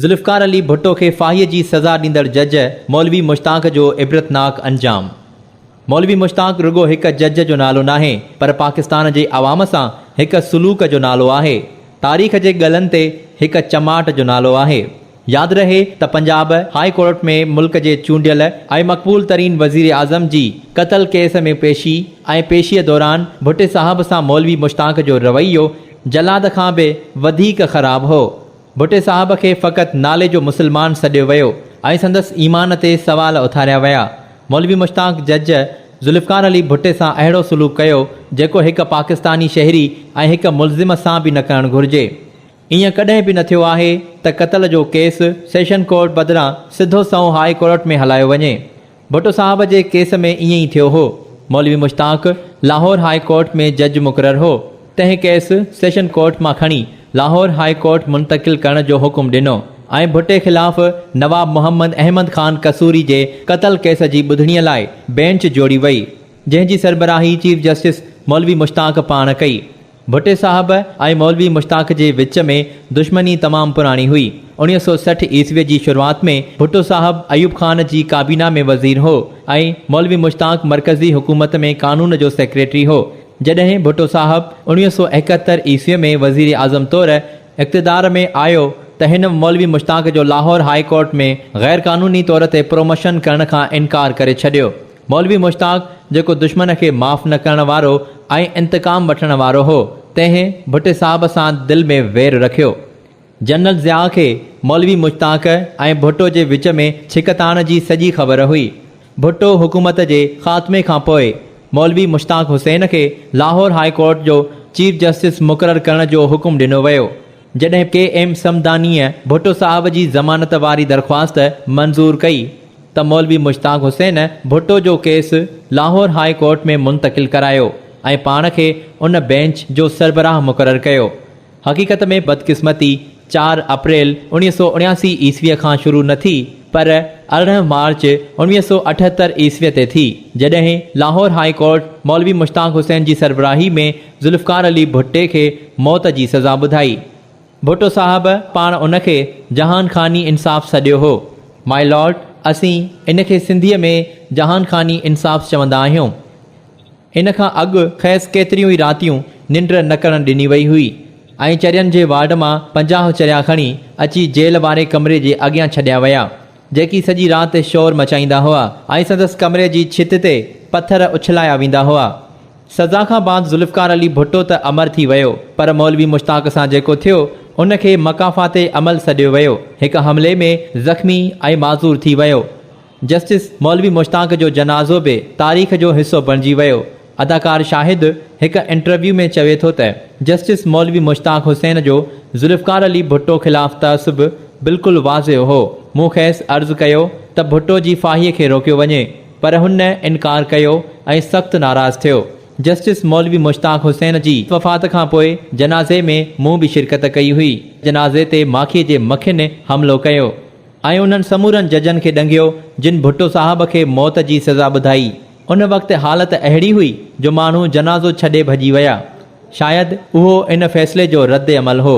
ذوالفقار علي ڀٽو کي ڦاهيء جي سزا ڏيندڙ جج مولوي مشتاق جو عبرتناڪ انجام. مولوي مشتاق رڳو هڪ جج جو نالو ناهي پر پاڪستان جي عوام سان هڪ سلوڪ جو نالو آهي. تاريخ جي ڳلن تي هڪ چماٽ جو نالو آهي. ياد رهي ته پنجاب هاء ڪورٽ ۾ ملڪ جي چونڊيل ۽ مقبول ترين وزيراعظم جي قتل ڪيس ۾ پيشي ۽ پيشيء دوران ڀٽي صاحب سان مولوي مشتاق جو رويو جلاد کان به وڌيڪ خراب هو. ڀٽي صاحب کي فقط نالي جو مسلمان سڏيو ويو ۽ سندس ايمان تي سوال اٿاريا ويا. مولوي مشتاق جج ذوالفقار علي ڀٽي سان اهڙو سلوڪ ڪيو جيڪو هڪ پاڪستاني شهري ۽ هڪ ملزم سان به نه ڪرڻ گهرجي. ائين ڪڏهن به نه ٿيو آهي ته قتل جو ڪيس سيشن ڪورٽ بدران سڌو سنئون هاء ڪورٽ ۾ هلايو وڃي. ڀٽو صاحب جي ڪيس ۾ ائين ئي ٿيو هو. مولوي مشتاق لاهور هاء ڪورٽ ۾ جج مقرر هو، تنهن ڪيس سيشن ڪورٽ مان کڻي لاهور هاء ڪورٽ منتقل ڪرڻ جو حڪم ڏنو ۽ ڀٽي خلاف نواب محمد احمد خان قصوري جي قتل ڪيس جي ٻڌڻيء لاء بينچ جوڙي وئي، جنهن جي سربراهي چيف جسٽس مولوي مشتاق پاڻ ڪئي. ڀٽي صاحب ۽ مولوي مشتاق جي وچ ۾ دشمني تمام پراڻي هئي. 1960 عيسويء جي شروعات ۾ ڀٽو صاحب ايوب خان جي ڪابينا ۾ وزير هو ۽ مولوي مشتاق مرڪزي حڪومت ۾ قانون جو سيڪريٽري هو. جڏهن ڀٽو صاحب 1971 عيسويء ۾ وزيراعظم طور اقتدار ۾ آيو ته هن مولوي مشتاق جو لاهور هاء ڪورٽ ۾ غيرقانوني طور تي پروموشن ڪرڻ کان انڪار ڪري ڇڏيو. مولوي مشتاق جيڪو دشمن کي معاف نه ڪرڻ وارو ۽ انتقام وٺڻ وارو هو، تنهن ڀٽي صاحب سان دل ۾ وير رکيو. جنرل ضياء کي مولوي مشتاق ۽ ڀٽو جي وچ ۾ ڇڪتاڻ جي سڄي خبر هئي. ڀٽو حڪومت جي خاتمي کان پوء مولوي مشتاق حسين کي لاهور هاء ڪورٽ جو چيف جسٽس مقرر ڪرڻ جو حڪم ڏنو ويو. جڏهن ڪي ايم صمدانيء ڀٽو صاحب جي ضمانت واري درخواست منظور ڪئي ته مولوي مشتاق حسين ڀٽو جو ڪيس لاهور هاء ڪورٽ ۾ منتقل ڪرايو ۽ پاڻ کي ان بينچ جو سربراهه مقرر ڪيو. حقيقت ۾ بدقسمتي چار اپريل 1979 عيسويء کان شروع نه ٿي پر 18 مارچ 1978 عيسويء تي ٿي جڏهن لاهور هاء ڪورٽ مولوي مشتاق حسين جي سربراهي ۾ ذوالفقار علي ڀٽي کي موت جي سزا ٻڌائي. ڀٽو صاحب پاڻ ان کي جهان خاني انصاف سڏيو هو. مائي لارڊ، اسين ان کي سنڌيء ۾ جهان خاني انصاف چوندا آهيون. ان کان اڳ کيس ڪيتريون ئي راتيون ننڊ نه ڪرڻ ڏني وئي هئي ۽ چرين جي وارڊ مان 50 چريا کڻي اچي جيل واري ڪمري جي اڳيان ڇڏيا ويا، جيڪي سڄي رات شور مچائيندا هئا ۽ سندس ڪمري جي ڇت تي پٿر اڇلايا ويندا هئا. سزا کان بعد ذوالفقار علي ڀٽو ته امر ٿي ويو پر مولوي مشتاق سان جيڪو ٿيو ان کي مڪافات عمل سڏيو ويو. هڪ حملي ۾ زخمي ۽ معذور ٿي ويو. جسٽس مولوي مشتاق جو جنازو به تاريخ جو حصو بڻجي ويو. اداڪار شاهد هڪ انٽرويو ۾ چوي ٿو ته جسٽس مولوي مشتاق حسين جو ذوالفقار علي ڀٽو خلاف تعصب بلڪل واضح هو. مون کيس عرض ڪيو ته ڀٽو جي ڦاهي کي روڪيو وڃي. پر هن انڪار ڪيو ۽ سخت ناراض ٿيو. جسٽس مولوي مشتاق حسين جي وفات کان پوء جنازي ۾ مون به شرڪت ڪئي هئي. جنازي تي ماکيء جي مکين حملو ڪيو ۽ انهن سمورن ججن کي ڏنگيو جن ڀٽو صاحب کي موت جي سزا ٻڌائي. ان وقت حالت اهڙي هئي جو ماڻهو جنازو ڇڏي ڀڄي ويا. شايد اهو ان فيصلي جو رد عمل هو.